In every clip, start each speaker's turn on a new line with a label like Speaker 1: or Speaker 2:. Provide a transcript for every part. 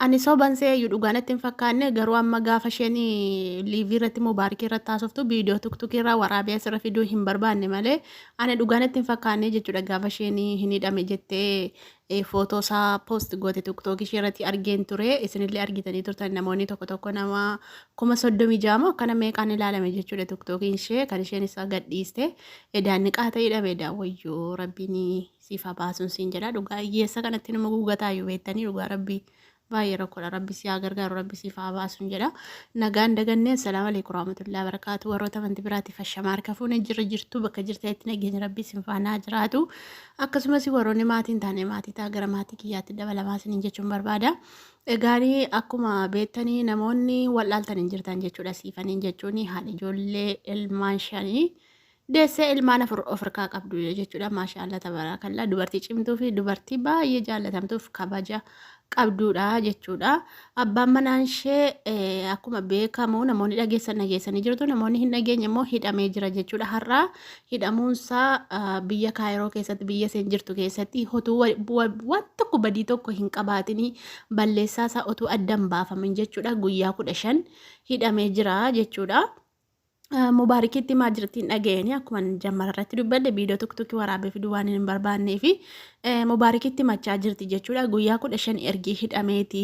Speaker 1: Ani soban se'eeyyu dhugaa natti hin fakkaanne garuu amma gaafa isheen liivii irratti mubaarikii irratti haasoftu viidiyoo tuktukii irraa waraabee asirra fiduu hin barbaanne malee ani dhugaa natti hin fakkaanne jechuudha gaafa isheen hin hidhame jettee footoo isaa poost goote tuktookii ishee irratti argeen ture isinillee argitanii turtan namoonni tokko tokko nama 36,000 moo akkana meeqaan ilaalame jechuudha tuktookiin ishee kan isheen isaa gadhiiste edaan niqaata hidhame edaa wayyoo rabbiin siif haa baasuun siin jedha dhugaa hiyyeessa kanatti nama guugataayyuu beektanii dhugaa rabbii baay'ee rakkoodha rabbi si haa gargaaru rabbi siif haa baasuun jedha nagaan dagannee assalaamu alaikum warahmatullahi wabarakaatu warroota amantii biraatiif ashamaa harka fuune jirra jirtu bakka jirtanitti nageenya rabbi isin faana haa jiraatu akkasumas warroonni maatii hin taane maatii ta'a gara maatii kiyyaatti dabalamaa isiniin jechuun barbaada egaanii akkuma beektanii namoonni wal'aaltan hin jirtan jechuudha siifaniin jechuun haadha ijoollee ilmaan shanii Deessee ilmaan afur of harkaa qabdu jechuudha. Maashaallah tabarakallah dubartii cimtuu fi dubartii baay'ee jaallatamtuuf kabaja qabduudha jechuudha. Abbaan manaan ishee akkuma beekamu namoonni dhageessan dhageessanii jirtu namoonni hin dhageenye immoo hidhamee jira jechuudha. Har'a hidhamuunsaa biyya Kaayiroo keessatti biyya isheen jirtu keessatti otuu waan tokko badii tokko hin qabaatinii balleessaasaa otuu adda hin baafamin jechuudha. Guyyaa 15 hidhamee jira jechuudha. Mubaarikitti himaa jirti hin dhaga'een akkuma jammara irratti dubbadhe viidiyoo tuktukii waraabee fiduu waan hin barbaannee fi mubaarikitti himachaa jirti jechuudha. Guyyaa 15 ergii hidhameeti.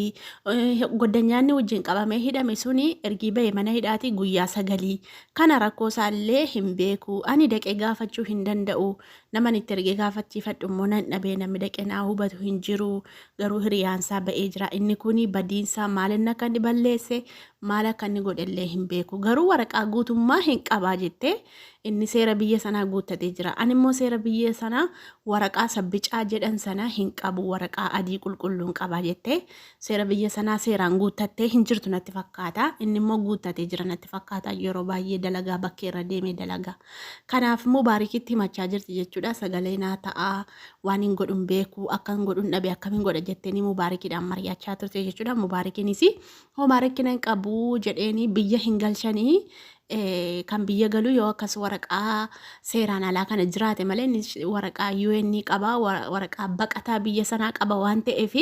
Speaker 1: Goddanyaanni wajjin qabamee hidhame suni ergii ba'e mana hidhaati guyyaa sagalii. Kana rakkoo isaallee hin beeku. Ani dhaqee gaafachuu hin danda'u. Naman itti ergee gaafachiifadhu immoo nan dhabee namni dhaqee naa hubatu hin jiru. Garuu hiriyaansaa ba'ee jira. Inni kuni badiinsaa maalinni akka inni balleesse maal akka inni godhellee hin beeku. Garuu waraqaa guutummaa hin qabaa jettee inni seera biyya sanaa guuttatee jira. Ani immoo seera biyya sanaa waraqaa isa bicaa jedhan sana hin qabu waraqaa adii qulqulluun qabaa jettee seera biyya sanaa seeraan guuttattee hin jirtu natti fakkaata. Inni immoo guuttatee jira natti fakkaata. Yeroo baay'ee dalagaa bakkee irra deemee dalagaa. Kanaaf Mubaarikitti himachaa jirti jechuudha. Sagalee naa ta'a waan hin godhun beeku akkan godhun dhabe akkamiin godha jetteeni Mubaarikiidhaan mari'achaa turte jechuudha. Mubaarikiinis homaa rakkina hin qabu jedheeni biyya hin galchanii kan biyya galu yoo akkas waraqaa seeraan alaa kana jiraate malee inni waraqaa UN qaba waraqaa baqataa biyya sanaa qaba waan ta'eef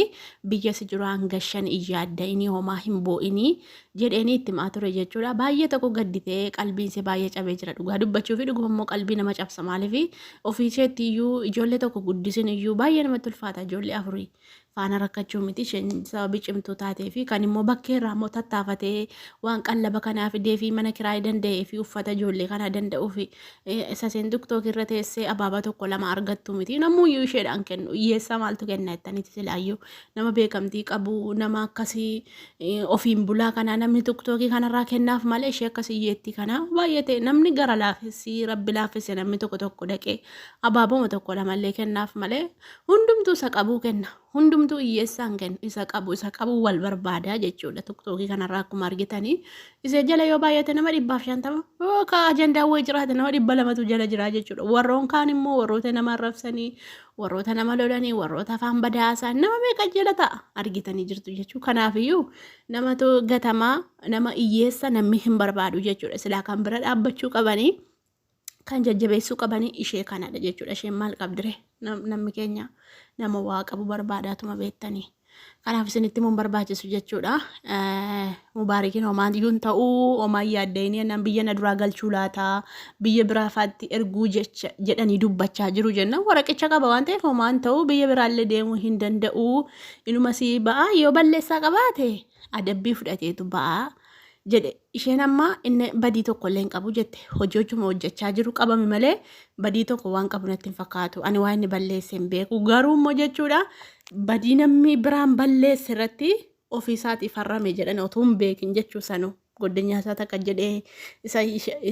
Speaker 1: biyya si jiru hanga shan iyyaadda inni homaa hin boo'inii jedheeni itti himaa ture jechuudha. Baay'ee tokko gadditee qalbiin ishee baay'ee cabee jira dhugaa dubbachuu fi dhuguma immoo qalbii nama cabsa maaliif ofii isheetti iyyuu ijoollee tokko guddisin iyyuu baay'ee namatti ulfaata ijoollee afurii. faana rakkachuu miti isheen sababii cimtuu taatee fi kan immoo bakkee irraa immoo tattaafatee waan qallaba kanaa fidee fi mana kiraayii danda'ee fi uffata ijoollee kanaa danda'uu fi isa isheen tiktook irra teessee abaabaa tokko lama argattu miti namuyyuu isheedhaan kennu hiyyeessaa maaltu kenna jettaniiti silaayyuu nama beekamtii qabu nama akkasii ofiin bulaa kanaa namni tiktookii kanarraa kennaaf malee ishee akkas hiyyeettii kanaa baay'ee ta'e namni gara laafessi rabbi laaffise namni tokko tokko dhaqee abaaboma tokko lamallee kennaaf malee Hundumtuu isa qabuu kenna. Hundumtuu hiyyeessaan kennu. Isa qabu isa qabu wal barbaada jechuudha. Tiktookii kanarraa akkuma argitanii. Isa jala yoo baay'ate nama 150 yoo ka ajandaa wayii jiraate nama 200tu jala jira jechuudha. Warroon kaan immoo warroota nama arrabsanii, warroota nama lolanii, warroota afaan badaasan nama meeqa jala ta'a argitanii jirtu jechuudha. Kanaafiyyuu namatu gatamaa nama hiyyeessa namni hin barbaadu jechuudha. Silaa kan bira dhaabbachuu qabanii. Kan jajjabeessuu qabanii ishee kanadha jechuudha. Isheen maal qabdire namni keenya nama waa qabu barbaadaatuma beektanii. Kanaaf isinitti himuun barbaachisu jechuudha. Mubaarikiin homaan iyyuu hin ta'uu homaan yaadda'inii jennaan biyya na duraa galchuu laataa biyya biraa faatti erguu jecha jedhanii dubbachaa jiru jennaan waraqicha qaba waan ta'eef homaan ta'uu biyya biraallee deemuu hin danda'u. Inuma sii ba'a yoo balleessaa qabaate adabbii fudhateetu ba'a jedhe. Isheen amma inni badii tokko illee hin qabu jette. Hojii hojuma hojjechaa jiru qabame malee badii tokko waan qabu natti hin fakkaatu. Ani waan inni balleesse hin beeku. Garuu immoo jechuudha badii namni biraan balleesse irratti ofii isaatii farrame jedhan otoo hin beekin jechuu sanuu. Goddanyaa isaa takka jedhee isa,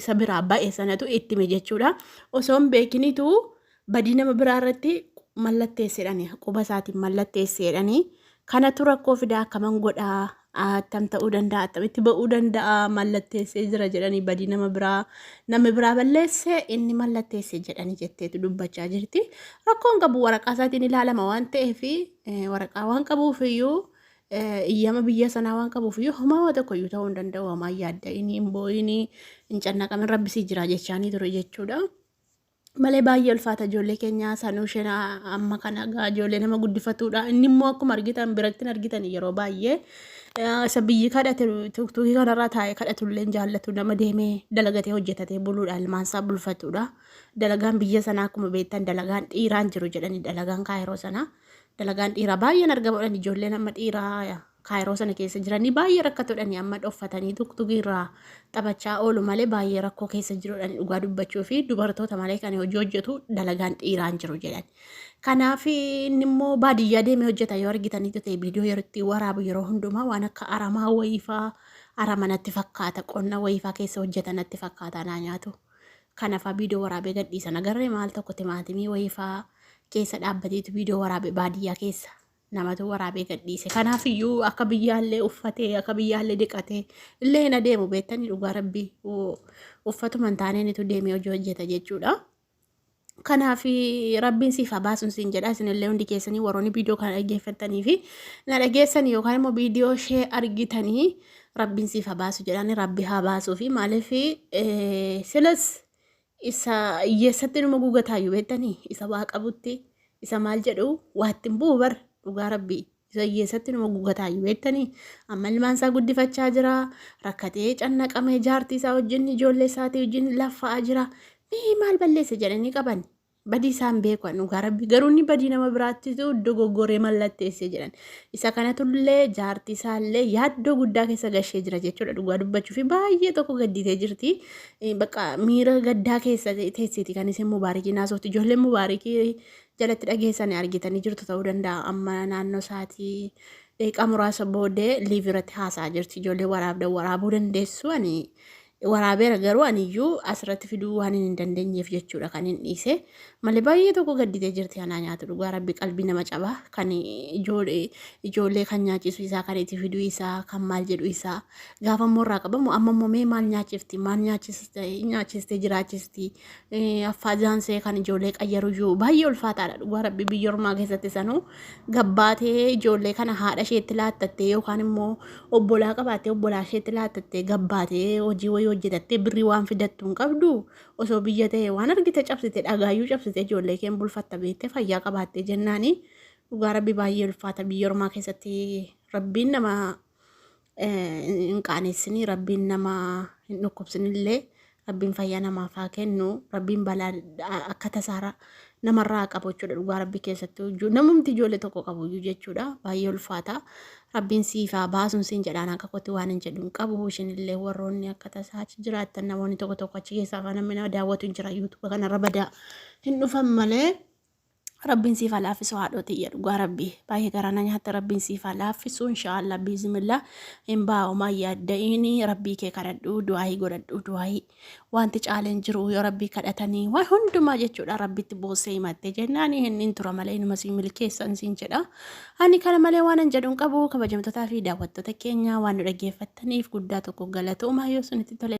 Speaker 1: isa biraa ba'e sanatu itti hime jechuudha. Osoo hin beekinitu badii nama biraa irratti mallatteessedhani quba isaatiin mallatteessedhani. Kanatu rakkoo fidaa akkaman godhaa attam ta'uu danda'a attamitti ba'uu danda'a mallatteessee jira jedhanii badii nama biraa namni biraa balleesse inni mallatteesse jedhanii jetteetu dubbachaa jirti. Rakkoon qabu waraqaa isaatiin ilaalama waan ta'eef waraqaa waan qabuuf iyyuu iyyama biyya sanaa waan qabuuf iyyuu homaa waa tokko iyyuu ta'uu hin danda'u homaa yaadda inni hin boo'ini hin cannaqamin rabbisii jira jechaanii ture jechuudha. Malee baay'ee ulfaata ijoollee keenya sanuu isheen amma kana egaa ijoollee nama guddifatuudha. Inni immoo akkuma argitan biratti hin argitan yeroo baay'ee isa biyyi kadhate tuktukii kanarraa taa'ee kadhatu illee hin jaallatu nama deemee dalagatee hojjetatee buluudha ilmaan isaa bulfatuudha. Dalagaan biyya sanaa akkuma beektan dalagaan dhiiraan jiru jedhani dalagaan kaayiroo sanaa dalagaan dhiiraa baay'een argamuudhaan ijoolleen amma dhiiraa Kaayiroo sana keessa jiranii baay'ee rakkatodhani amma dhoffatanii tuktukiirraa taphachaa oolu malee baay'ee rakkoo keessa jirudhani dhugaa dubbachuu fi dubartoota malee kan hojii hojjetu dalagaan dhiiraan jiru jedhan. Kanaaf inni immoo baadiyyaa deemee hojjeta yoo argitaniitu ta'e viidiyoo yeroo itti waraabu yeroo hundumaa waan akka aramaa wayiifaa arama natti fakkaata qonna wayiifaa keessa hojjeta natti fakkaata naa nyaatu. Kanafaa viidiyoo waraabee gadhiisan agarree maal tokko timaatimii wayiifaa keessa dhaabbateetu viidiyoo waraabe baadiyyaa keessa. Namatu waraabee gadhiise. Kanaaf iyyuu akka biyyaallee uffatee akka biyyaallee dhiqatee illee hin adeemu beektanii dhugaa rabbii uffatuma hin taaneenitu deemee hojii hojjeta jechuudha. Kanaaf rabbiin siif haa baasuun siin jedha isinillee hundi keessanii warroonni viidiyoo kana dhaggeeffattanii fi na dhageessan yookaan immoo viidiyoo ishee argitanii rabbiin siif haa baasu jedhani rabbi haa baasuu fi maaliif silas Isa hiyyeessatti numa gugataayyuu beektanii isa waa qabutti isa maal jedhu waa ittiin bu'u bar dhugaa rabbii isa hiyyeessatti numa gugataayyuu beektanii amma ilmaan isaa guddifachaa jira rakkatee cannaqamee jaartii isaa wajjin ijoollee isaatii wajjin laffa'aa jira mee maal balleesse jedhanii qaban badii isaan beeku dhugaa rabbii garuu inni badii nama biraattitu dogoggoree mallatteesse jedhan isa kanatullee jaartii isaallee yaaddoo guddaa keessa gashee jira jechuudha dhugaa dubbachuu fi baay'ee tokko gadditee jirti. Bakka miira gaddaa keessa teessiti kan isin mubaarikii naasofti. Ijoolleen mubaarikii jalatti dhageessanii argitanii jirtu ta'uu danda'a. Amma naannoo isaatii daqiiqaa muraasa booddee liiv irratti haasa'aa jirti. Ijoollee waraabdan waraabuu dandeessu. Ani waraabeera garuu aniyyuu asirratti fiduu waan hin dandeenyeef jechuudha kan hin dhiise. Malee baay'ee tokko gadditee jirti anaa nyaatu dhugaa rabbi qalbii nama caba kan ijoollee kan nyaachisu isaa kan itti fiduu isaa kan maal jedhu isaa Gaafa immoo irraa qabamu amma immoo mee maal nyaachifti maal nyaachistee jiraachisti affaazaansee kan ijoollee qayyaruyyuu baay'ee ulfaataadha dhugaa rabbi biyya ormaa keessatti sanuu gabbaatee ijoollee kana haadha isheetti laattattee yookaan immoo obbolaa qabaattee obbolaa isheetti laattattee gabbaatee hojii wayii hojjetattee birrii waan fidattu hin qabdu osoo biyya ta'e waan argite cabsite dhagaayyuu cabsite ijoollee keen bulfatta beektee fayyaa qabaattee jennaani dhugaa rabbi baay'ee ulfaata biyya ormaa keessatti rabbiin nama hin qaanessinii rabbiin nama hin dhukkubsinillee rabbiin fayyaa namaaf haa kennu rabbiin balaa akka tasaara namarraa haa qabu jechuudha dhugaa rabbii keessatti namumti ijoollee tokko qabu iyyuu jechuudha baay'ee ulfaata rabbiin siif haa baasuun siin jedhaan akka kotti waan hin jedhu hin qabu ishinillee warroonni akka tasaa achi jiraattan namoonni tokko tokko achi keessaa afaan namni nama daawwatu hin jira yuutuuba kanarra badaa hin dhufan malee Rabbiin siif haa laaffisu haadhoo tiyya dhugaa rabbii baay'ee garaa na nyaatte rabbiin siif haa laaffisu inshaallah biizimillah hin baa'u maa yaadda'iini rabbii kee kadhadhu du'aayii godhadhu du'aayii wanti caaleen jiru yoo rabbii kadhatanii waan hundumaa jechuudha rabbitti boossee himatte jennaan inni hin tura malee inuma siin milkeessan siin jedha ani kana malee waan hin jedhu hin qabu kabajamtootaa fi daawwattoota keenya waan nu dhaggeeffattaniif guddaa tokko galatoomaa yoo sunitti tole.